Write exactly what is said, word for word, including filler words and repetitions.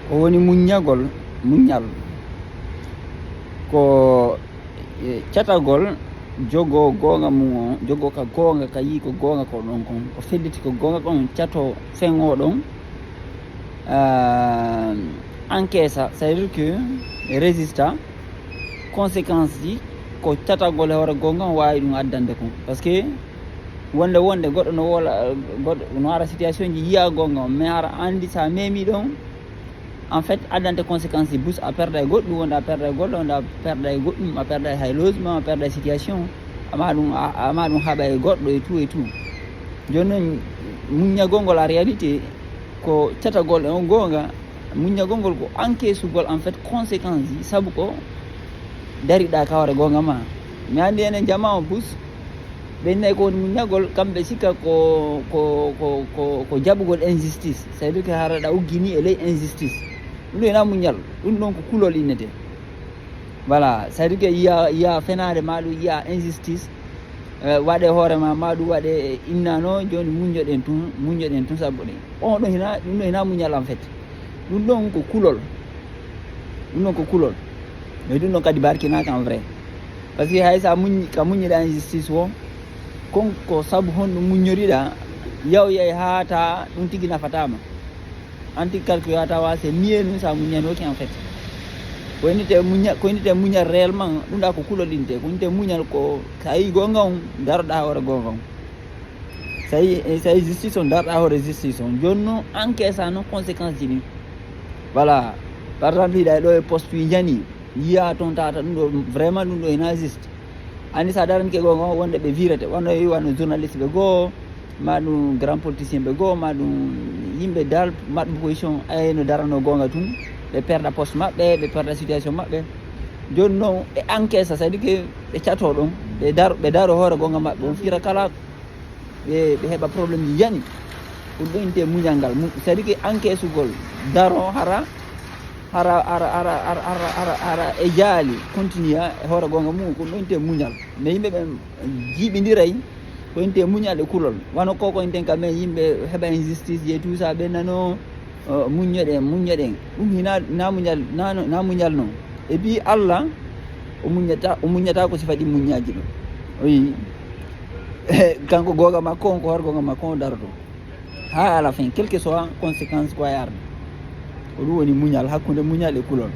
Ko woni muññagol? Muññal ko, e, catagol jogo goonga mum on, jogo ka goonga, ka yii ko goonga ko ɗon kon, ko felliti ko goonga kon, cato feŋo ɗon, ah, encaissa, c'est-à-dire que résista conséquence ji ko catagol e hoore goonga on waawi ɗum addande kon. Parce que wonde, wonde goɗɗo no woola, goɗɗo no ara situation ji yiya goonga on, mais ara anndi sa memi ɗon, en fait, addante conséquence ji, bus a perda e goɗɗum, wonde a perda e golle, wonde a perda e goɗɗum, a perda e hay logement, a perda e situation, ama ɗum, a-, ama ɗum haɓa e goɗɗo et tout et tout. Jooni noon, muññagol ngol, a réalité, ko catagol e on goonga, muññagol ngol ko encaissugol, en fait, conséquence ji, sabu ko dariɗa ka hoore goonga ma. Mi anndi enen jama on bus, ɓe innay ko woni muññagol, kamɓe sikka ko, ko, ko, ko, ko jaɓugol injustice. C'est-à-dire que hara ɗa uggini e ley injustice. Ɗum ɗo hina muññal, ɗum ɗon ko kulol innete. Voilà, c'est-à-dire que yiya, yiya fenaade ma ɗum, yiya injustice, eh, waɗe hoore ma, ma ɗum waɗe innano, jooni muññoɗen tun, muññoɗen tun sabu ɗum. On ɗo hina, ɗum ɗo hina muññal en fait. Ɗum ɗon ko kulol. Ɗum ɗon ko kulol. Mais ɗum ɗon kadi barkinaaka en vrai. Parce que hay sa muññi, ka muññiɗa injustice o, kon ko sabu honɗum muññoriɗa, yaw yay haa ta ɗum tigi nafataama. Anti calcul ata wa, c'est mieux ɗum sa muññanoki en fait. Ko innite muñña-, ko innite muñal réellement, ɗum ɗa ko kulol innite. Ko innite muñal ko sa yi goonga on, daroɗa hoore goonga on. Sa yi, sa yi justice on, daroɗa hoore justice on. Jooni noon, encaissa noon conséquence ji ɗin. Voilà. Par exemple, hiɗa e ɗo e poste wi jani, yiya toon tata ɗum ɗo, vraiment ɗum ɗo ina juste. Anndi sa daranke goonga on, wonde ɓe virete. Wano, wano journaliste ɓe goo, ma ɗum grand politicien ɓe goo, ma ɗum yimɓe dal maɗɗo position, ay no darano goonga tun, ɓe perda poste maɓɓe, ɓe perda situation maɓɓe. Jooni noon, ɓe encaissa, c'est-à-dire que ɓe cato ɗon, ɓe daro, ɓe daro hoore goonga maɓɓe, on fira kala ɓe, ɓe heɓa problème ji yani. Ɗum ɗo innte muñal ngal. Mu-, c'est-à-dire que encaissugol daro hara, hara, hara e jaali, continue e hoore goonga mum, ko ɗum ɗo innte muñal. Mais yimɓe ɓen jiiɓindiray, ko innte muñal e kulol. Wano ko, ko innten ka men yimɓe heɓa injustice je tout ça, ɓe nano, o, muññoɗen, muññoɗen. Ɗum hina, na muñal, na, na muñal non. Et puis Allah, o muññata, o muññata ko sifa ɗi muññaji ɗo. O yi, kanko goonga makko on, ko hoore goonga makko on daroto. Ha à la fin, quelle que soit conséquence ko ay arde. Ko ɗum woni muñal, hakkunde muñal e kulol.